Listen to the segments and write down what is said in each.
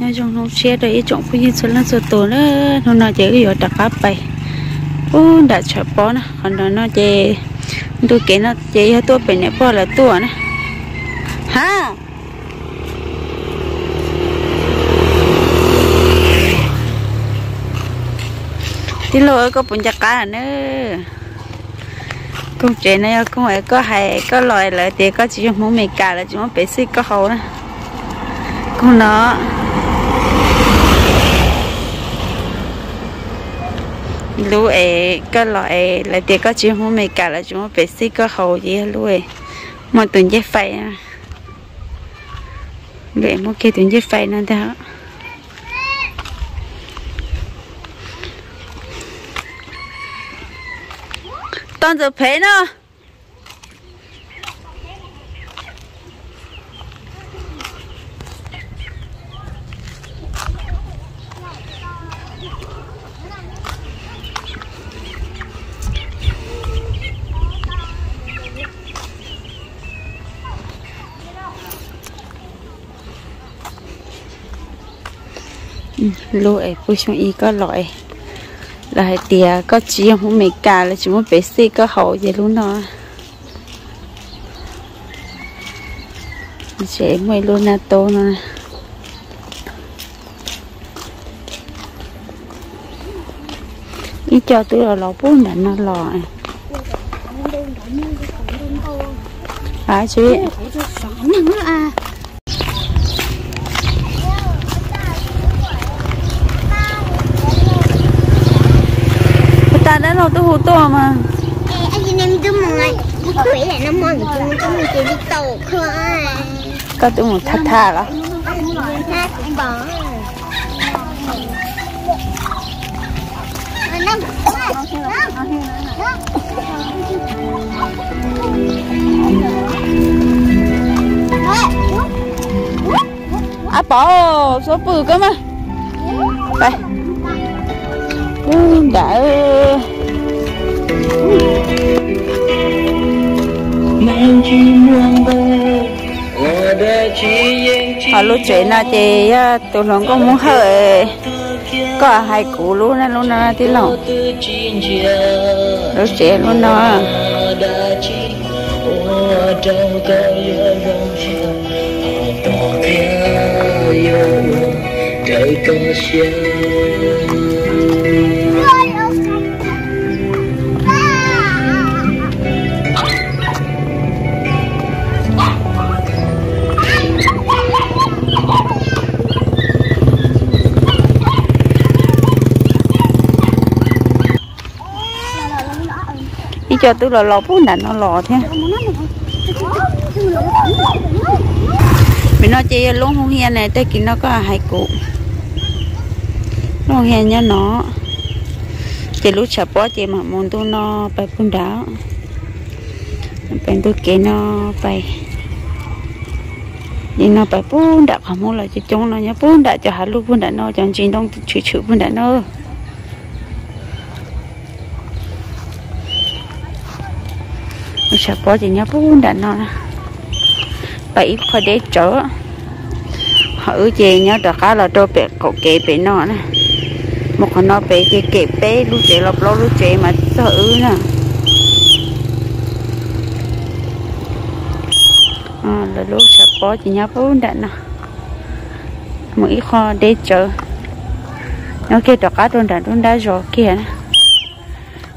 Nyob zoo hnub tshiab rau ib tsoom phooj ywg txhua leej txhua tus na. Hnub no ces wb yuav rov qab pais pub nram tshav pob na. Qhov no ces ntu kev no ces yog tuaj pem niam pog lawv tuaj na. Ha, tij laug, koj puas nco qab na? Koog tsev no yog koog es koj hais koj los lawv tias koj tsis yog Hmoob Amelikas, lawv tsis muab pev xij koj haus na. Koog no. Lub es koj los es lawv tias koj tsis yog Hmoob Amelikas, lawv tsis muab pev xij koj haus ces yog lub es muaj tus ncej fais. Lub es muaj kiag tus ncej fais no ntag. Toj ntxawm phem no. Lub es pub xyoo ib koj los es lawv hais tias koj tsis yog Hmoob Amelikas, lawv tsis muab pev xij koj haus ces lub no. Tsev muaj ib lub nab tob no. Ib co twb los los pub nram no los. A, tsis, puas tas dab laug twb hu tuaj mas. Koj twb mus thab thab los? Ab pov, suab pw koj mas. Pub nram. Ho lub tsev no ces yog tus hluas nkauj Hmoob Hawj, koj hais kuv lub na, lub no tij laug. Lub tsev lub no. Ib co twb los los pub nram no los thiab. Pem no ces yog lub hoo hia na, tag kis no koj hais kuv. Lub hoo hia nyob no. Ces lub tshav pob ces mam mus ntu no pais pub nram. Pais ntu kev no pais. Li no pais pub nram qhov Hmoob lawv coob coob no, nyob pub nram cov hav lug pub nram no, cov ntsis ntoo tshwm tshwm pub nram no. Lub tshav pob ces nyob pub nram no na. Pais ib qho deb tsawv. Ho wb ces nyob rov qab los rau pem qaum kev pem no na. Mus qhov no pem ces kem peb lub tsev los plaub lub tsev mas txog wb na. Lawv lub tshav pob ces nyob pub nram no. Mus ib qho deb tsawv. Nyob kiag rov qab rau nram nruab nrab zos kiag na.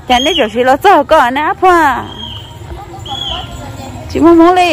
Cas neb tam sim los txog koj ne Ab Phuaj? Tsis muaj hmoov li.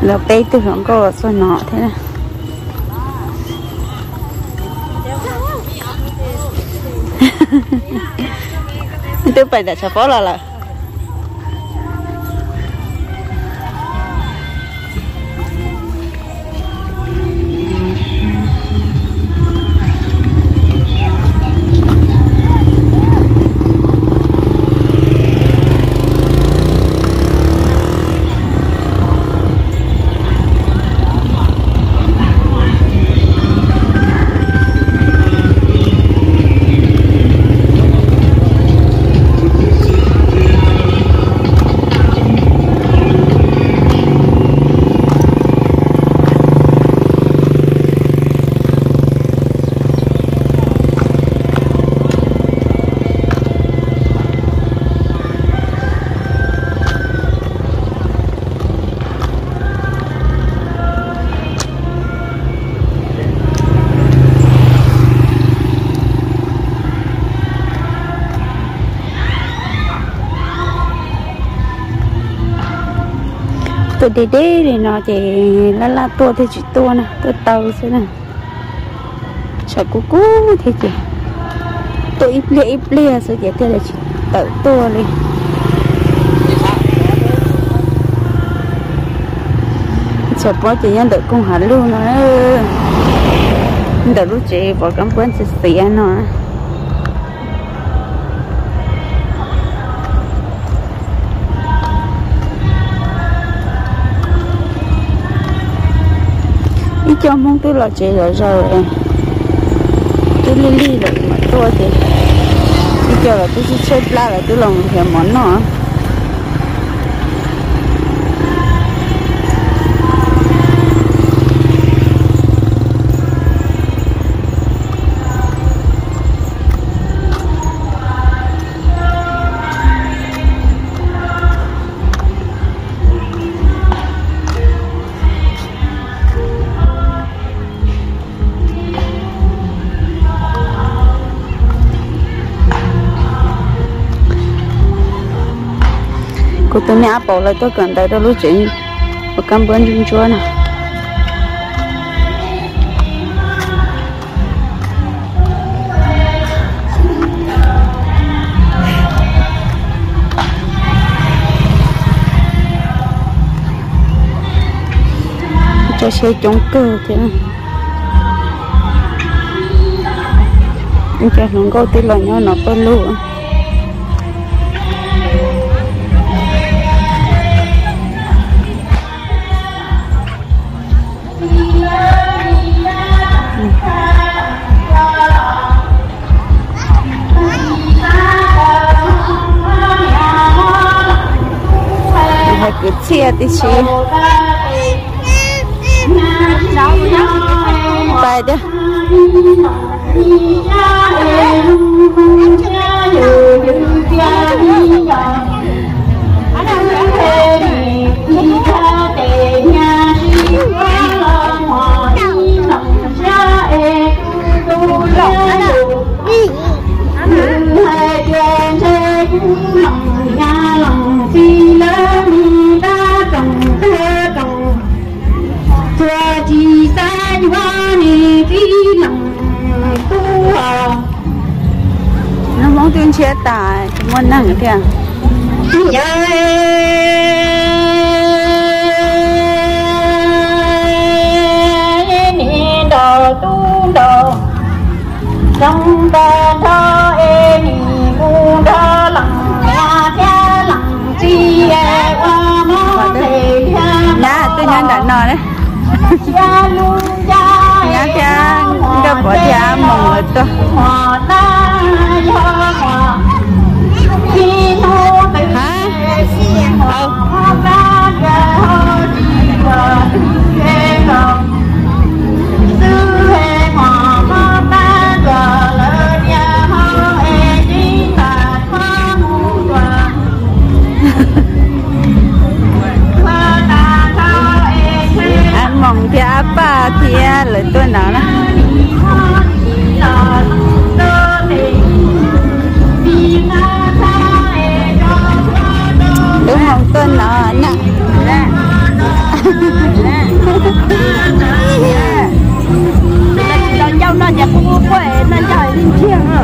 Los peb tug hluas nkauj txog no thiab. Twb pais nram tshav pob los lawm. Tuaj deb deb li no ces laj laj tuaj thiaj tsis tuaj na, tuaj taw xwb na. Tshav kub kub thiab ces tuaj ib pliag ib pliag xwb ces thiaj li tsis tawm tuaj li. Tshav pob ces nyob ntawm koog hav lug no, ntawm lub tsev pov kab npuab ntxiv xiav no. Ib co Hmoob twb los tsev zom zaws, twb lig lig lawm mam tuaj ces ib co los twb tshaib tshaib plab lawm twb los mus nrhiav mov noj. Kuv tus me ab paus lawv tuaj kawm ntawv rau lub tsev pov kab npuab ntsuab ntsuab no. Cov tsheb coob kawg thiab. Cov hluas nkauj twb los nyob no pawg lug. Hais kwv txhiaj tib si. Pais tiag. Nws Hmoob twb ntshiab tas, tsis muaj neeg thiab. Nrog tub nrog xyoo tag nrho es nim mus nrog leej niam thiab leej txiv ua mov ntev thiab. Nyab twb nyob ntawm no na. Nyab thiab Nkauj Pov thiab Moos lawv tuaj. Ab Moos thiab Ab Paj thiab lawv tuaj no na. Tub Moos tuaj no na.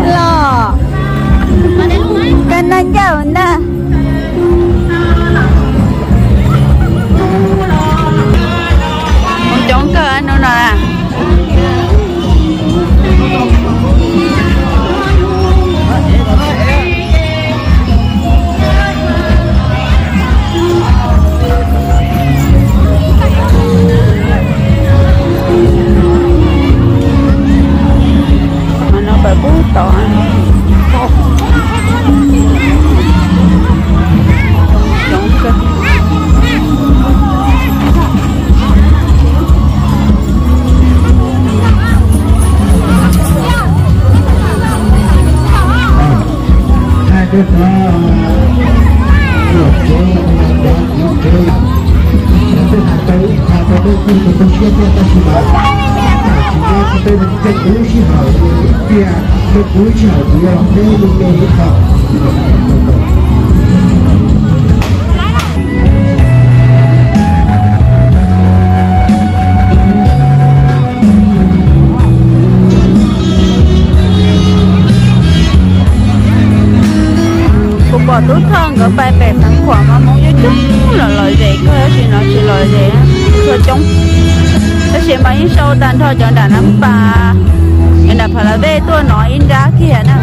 Los, koj noj ncauj na. Coob kawg hnub no na. Qhov no pab pub tod. Coob kawg. Hais rau cov niam cov txiv cov, cov twb hais tau ib qho rau nej kuj tau siab thiab, tab sis mas tam sim no peb mus nrog kuv lub sij hawm tiag, nrog kuv lub sij hawm kuv yuav los teb li me ib qho. Pais pem Xeev Khuam mas Hmoob coob coob los lom zem kawg, tab sis no tsis lom zem, tsis tshua coob. Tab sis mas yeej sau tag nrho cov nram Nab Pas, cov nram Pha La Vej tuaj no ib nrab kiag na.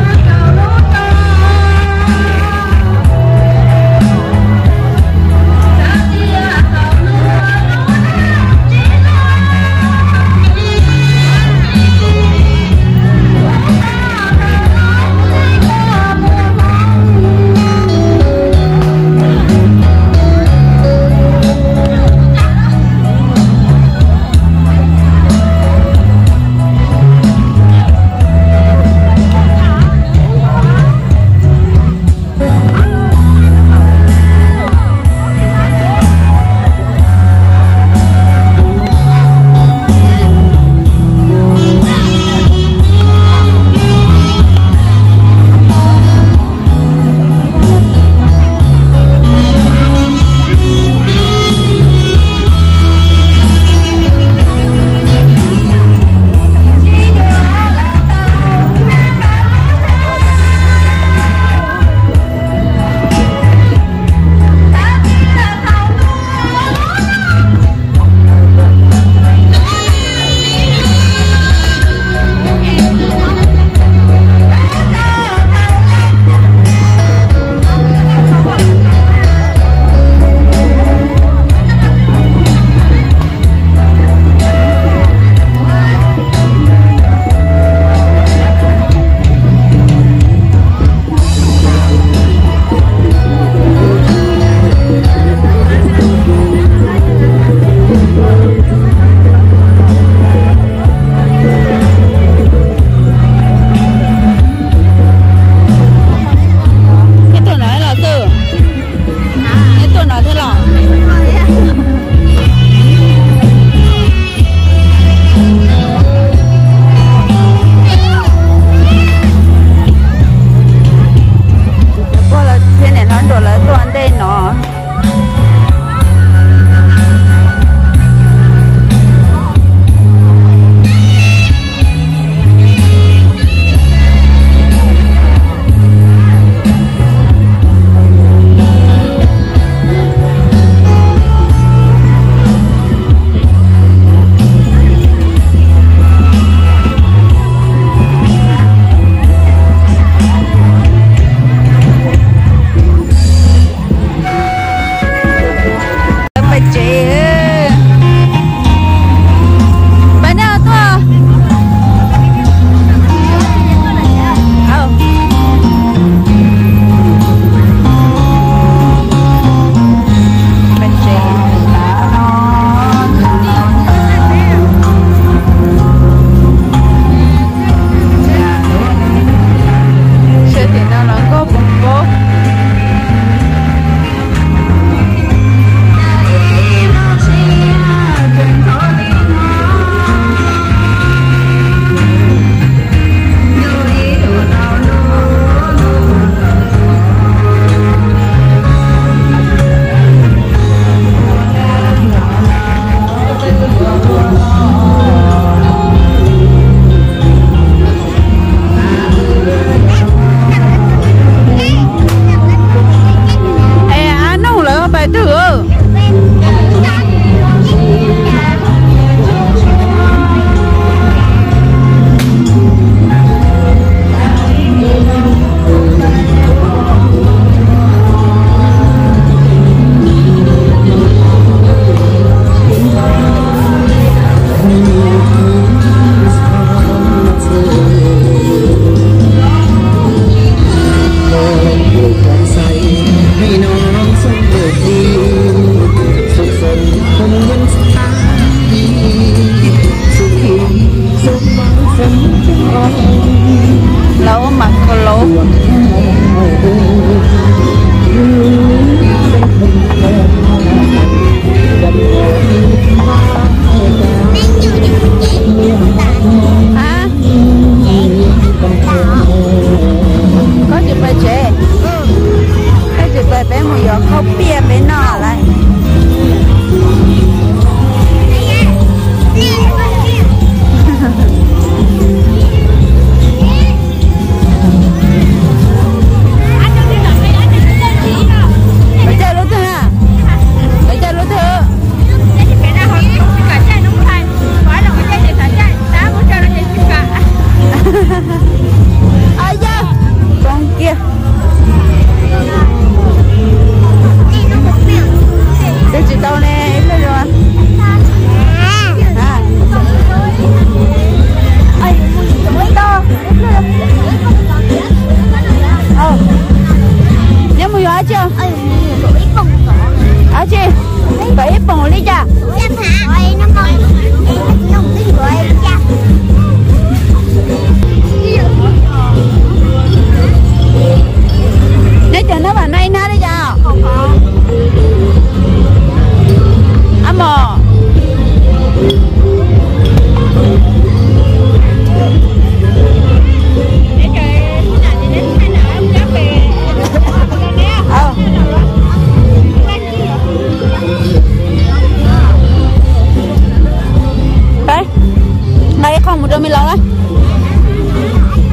Nqa ib qho mus rau me laus na.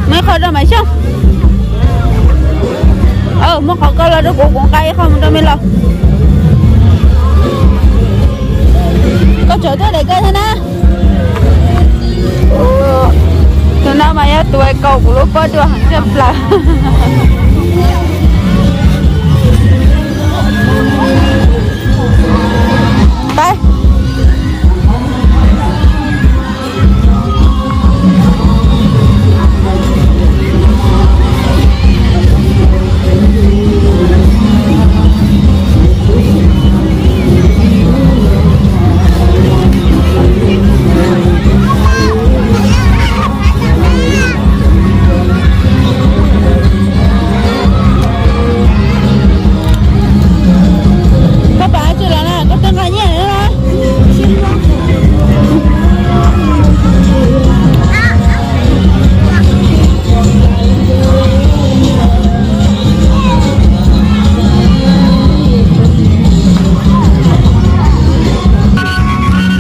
Muab ib qho rau Maiv Xyooj. Muab qhov koj los rau kuv, kuv nqa ib qho mus rau me laus. Koj tsawv tuaj daim koj thiab na. Tus no mas yog tus kaum kuv lub pob dua heev tshaj plaws. Pab. Koj pab tsis los na, koj twb nqa nyiaj na.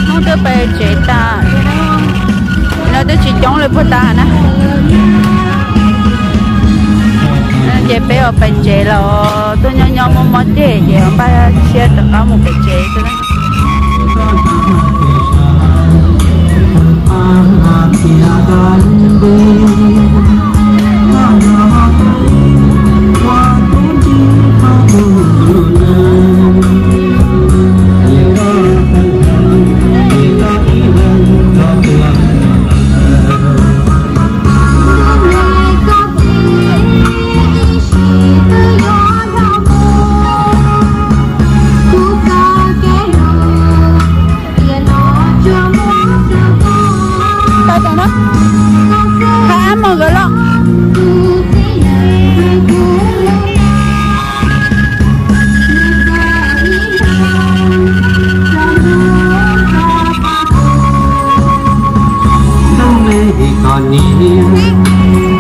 Hnub twb pem tsev tas, no twb tsis coob li puag ta na. Ces peb ua pem tsev los tuaj nyob nyob mob mob ceg ces npaj siab rov qab mus pem tsev xwb na. Tau tau na. Hab ab mog nkawd los. Hnub me kom niam,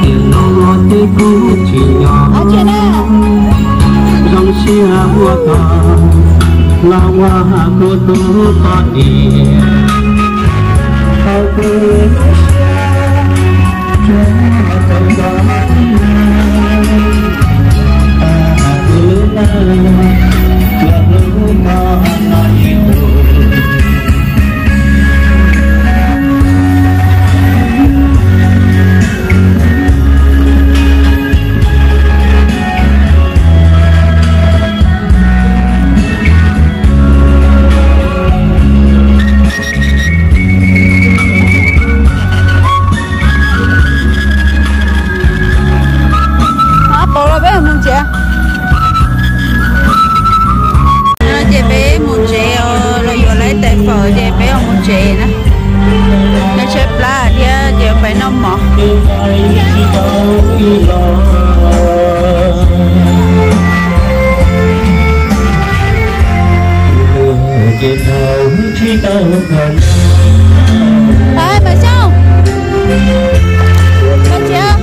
tiam no los ces kuv tsis nyob. Zoo siab ua tog los ua kuv tus poj niam. Tau kuv Pauv los peb mus tsev. Ces peb mus tsev os, los yuav lawv tais fawm ces peb mus tsev na. Noj tshaib plab thiab ces peb noj mov. Hais Maiv Xyooj, koj tsis